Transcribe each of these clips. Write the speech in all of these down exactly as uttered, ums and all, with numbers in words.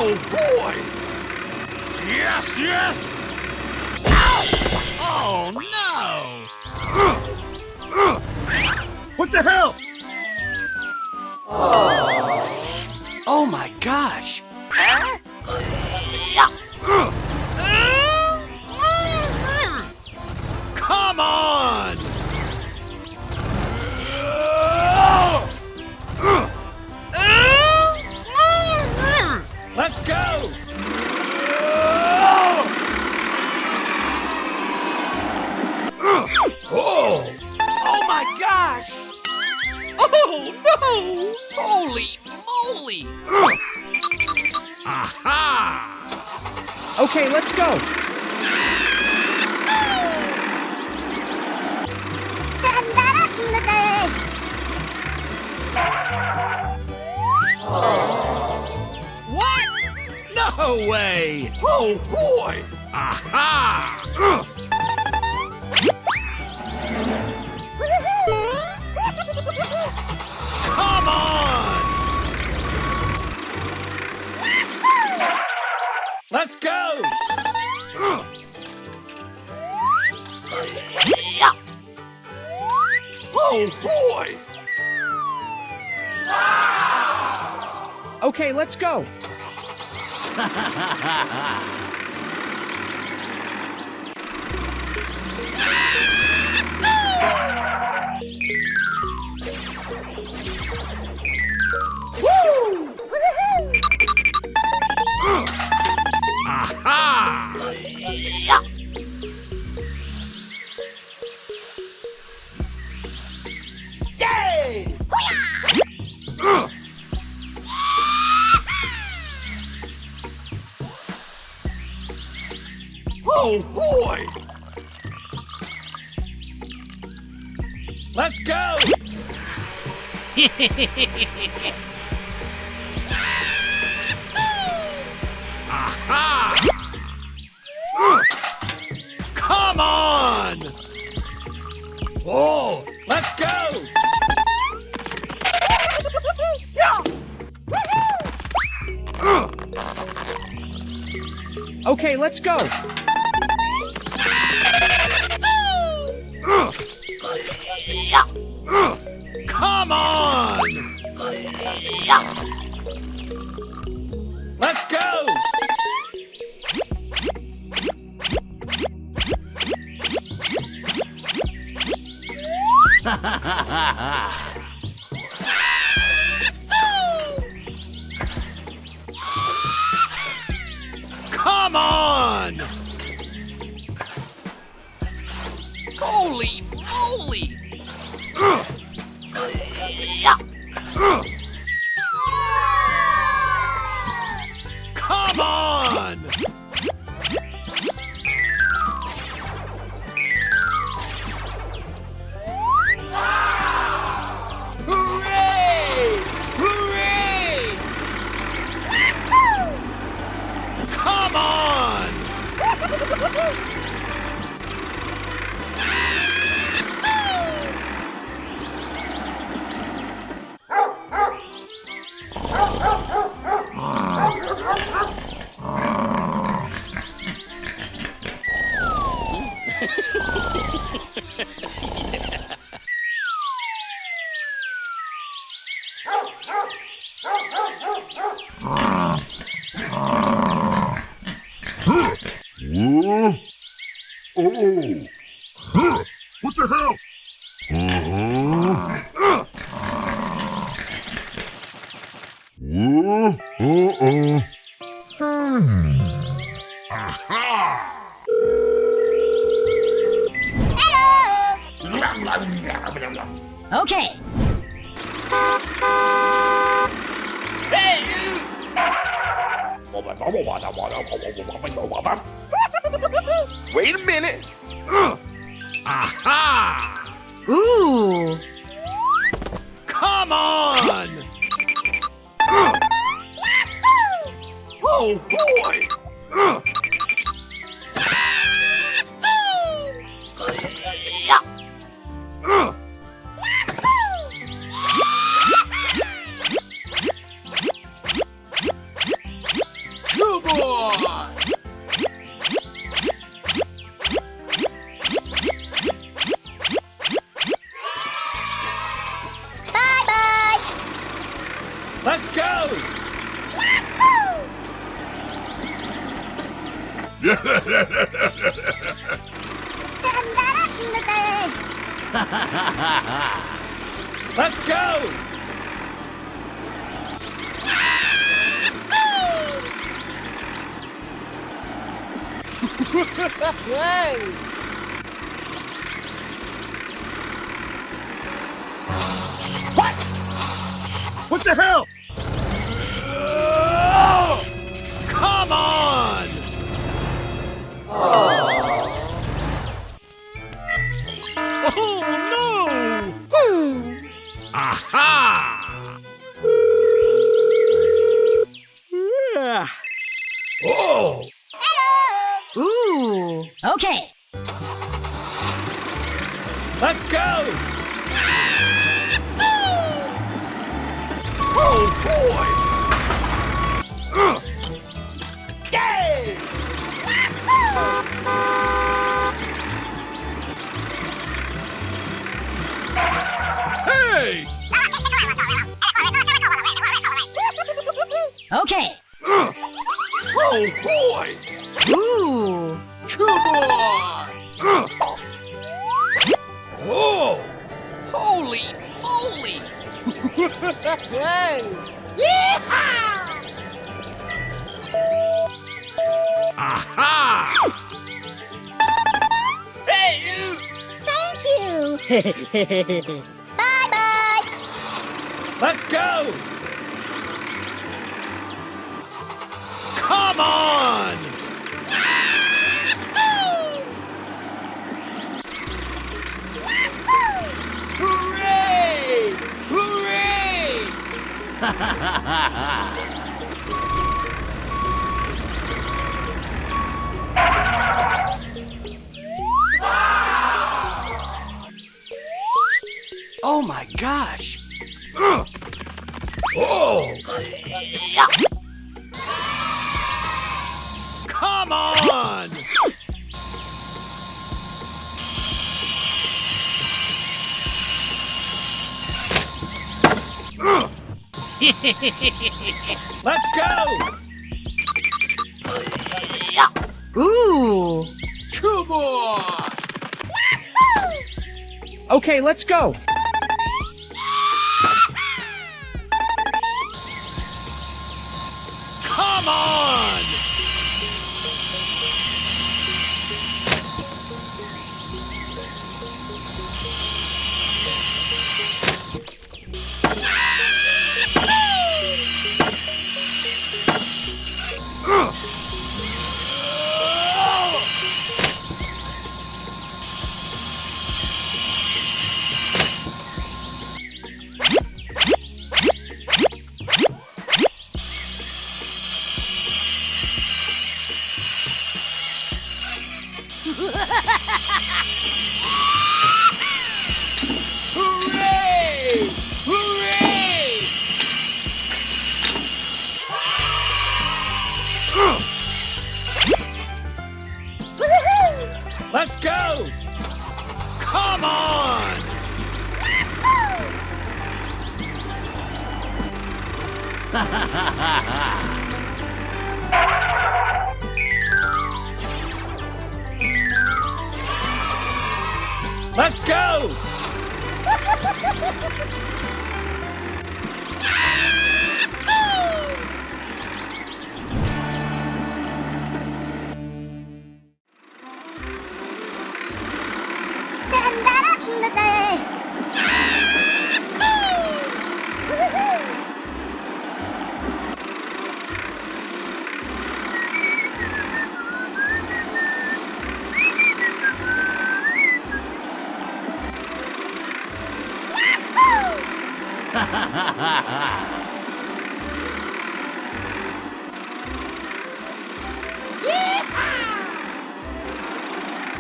Oh boy! Yes, yes! Ow! Oh no! What the hell? Oh my gosh! Come on! Let's go! Oh! Oh my gosh! Oh no! Holy moly! Aha! Okay, let's go. What? No way! Oh boy! Aha! Come on! Let's go! Oh boy! Okay, let's go. Aha! Yay! Oh boy! Let's go! Aha! Come on! Oh, let's go! Okay, let's go. Come on! Let's go! Come on! Holy moly! Come on! Hooray! Hooray! Come on! What? Oh. What the hell? Uh-huh. Uh, uh-uh. Hmm. Aha! Hello! Okay. Hey! Wait a minute. Aha! Ooh. Come on! Oh boy! Let's go! Let's go! Hey! What? What the hell? Come on! Oh, no! Hmm. Aha! Oh! Ooh, okay. Let's go! Oh, boy! Ugh. Yay! Hey! Okay. Oh, boy! Ooh! Come on! Oh! Holy moly! Yeehaw! Aha! Hey, you! Thank you! Bye-bye! Let's go! Come on! Hooray! Hooray! Oh my gosh! Ugh. Oh! Come on! Ugh. Let's go! Ooh! Come on! Okay, let's go! Come on! Hooray! Hooray! Let's go! Come on! Let's go!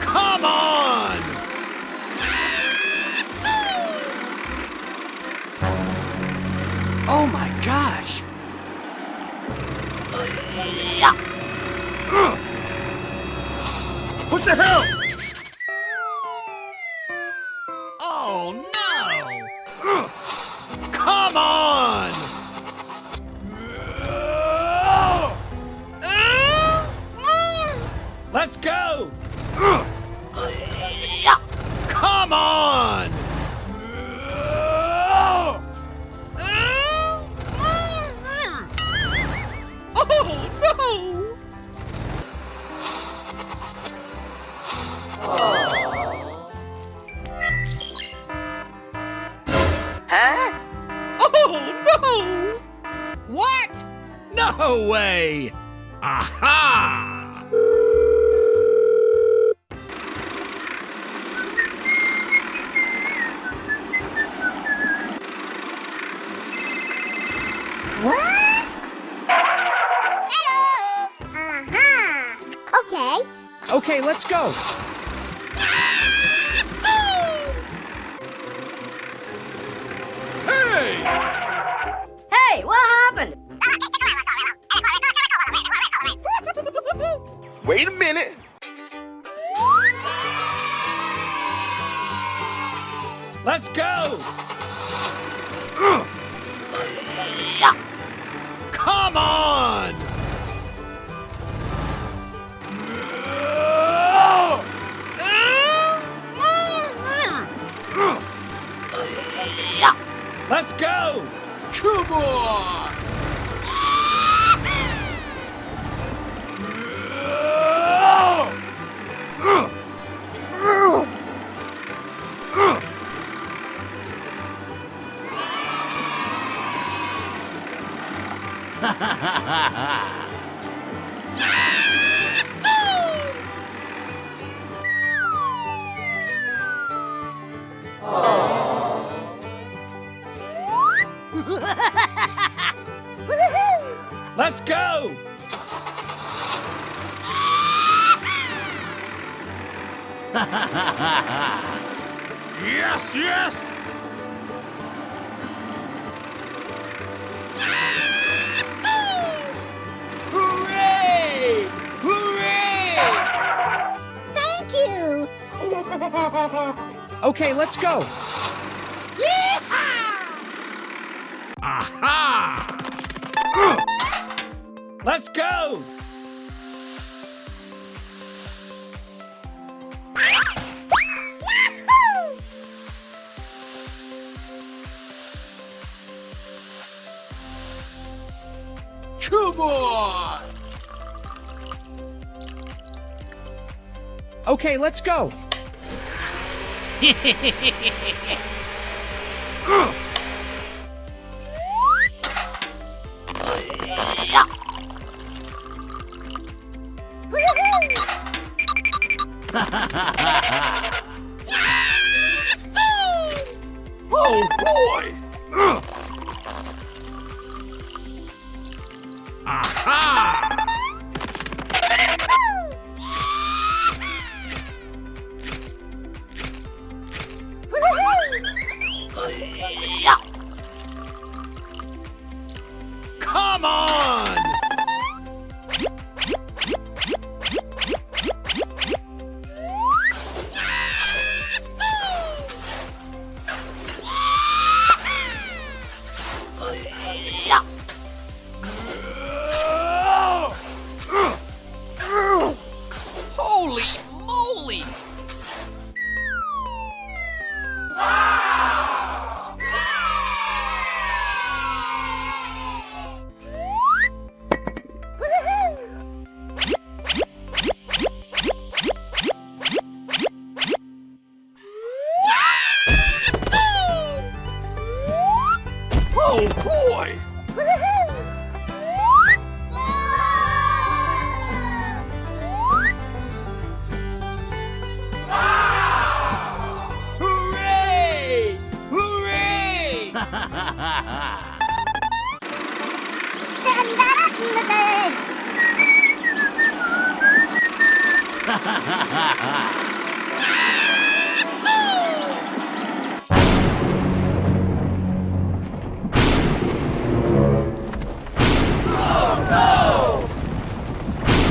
Come on! Oh my gosh! What the hell? Oh no! Come on! Come on! Oh, no! Huh? Oh, no! What? No way! Aha! What? Hello! Aha! Okay. Okay, let's go. Hey! Hey, what happened? Wait a minute. Let's go! Come on! Let's go! Come on! Let's go! Yes, yes! Hooray! Hooray! Thank you! Okay, let's go. Yeehaw! Aha! Let's go! Come on! Okay, let's go. Oh, boy! Aha! Come on! Holy moly! Oh, boy! Hooray! Hooray!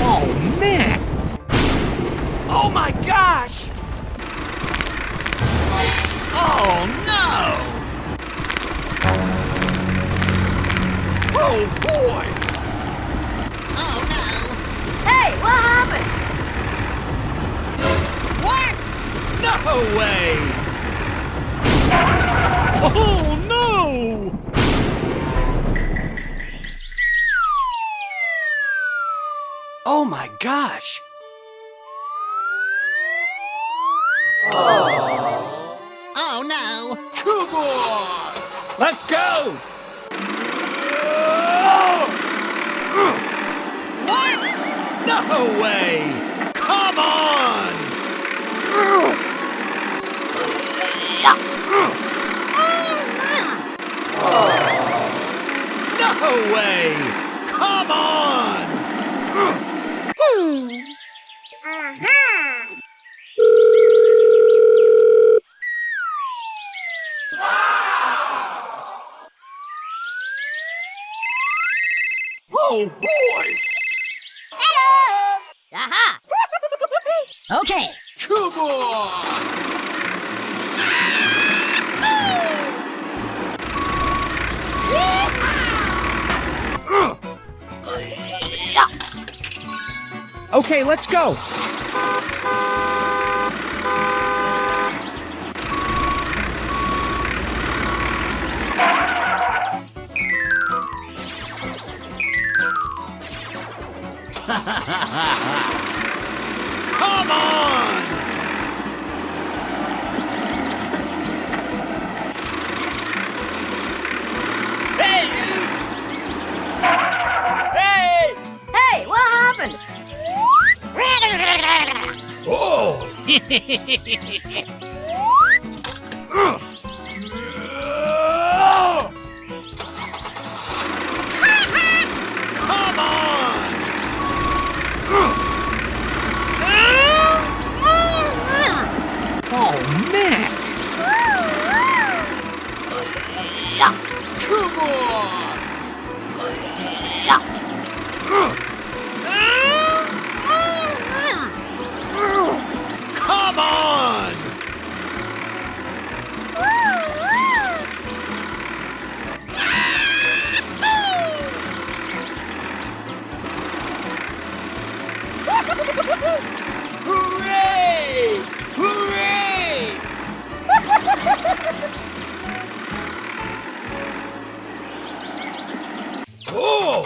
Oh, man! Oh my gosh! Oh, no! Oh, boy! Oh, no! Hey, what happened? What? No way! Oh no! Oh my gosh! Oh no! Come on! Let's go! What? No way! Come on! No way! Come on! Hmm. Aha! Oh boy! Hello! Aha! Okay. Come on! Okay, let's go. Come on! Hey, you! Hey! Hey, what happened? Oh! Come on! Oh, man! Come on! Come on! Hooray! Hooray! Oh!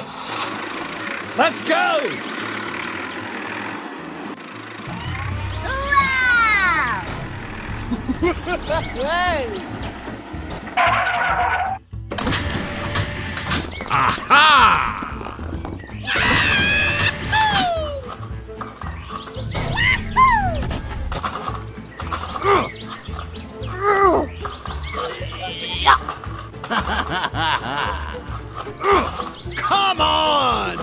Let's go! Wow! Hey! Aha! Come on!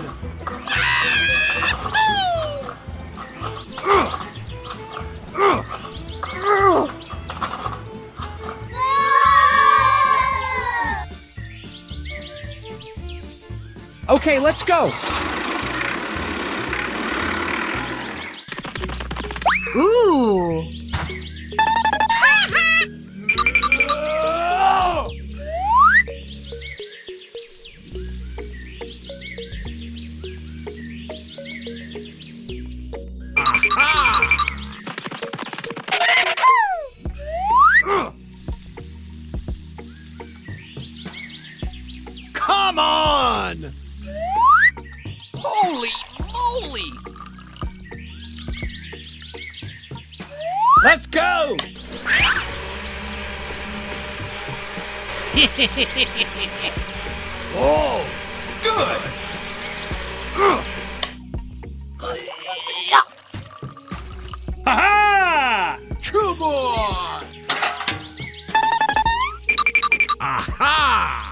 Okay, let's go. Ooh. Aha! Come on! Holy moly! Let's go! Oh, good! Aha! Come on! Aha!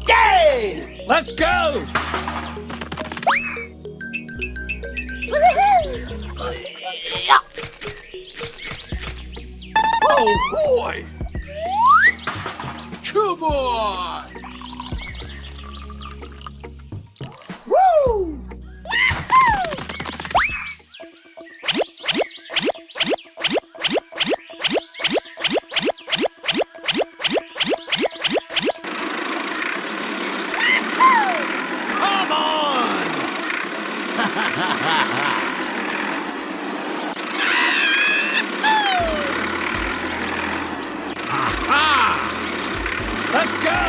Yay! Let's go! Woohoo! Oh boy! Come on! Woo! Aha! Let's go!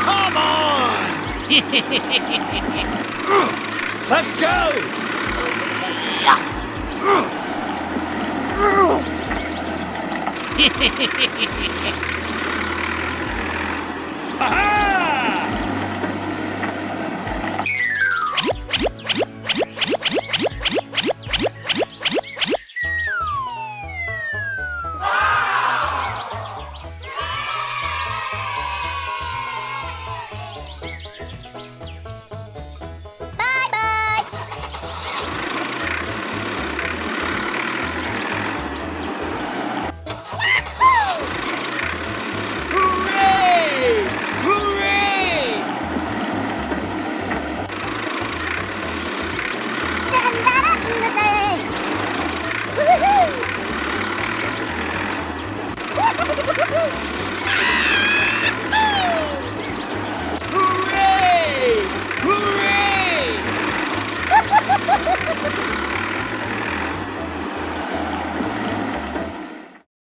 Come on! Let's go!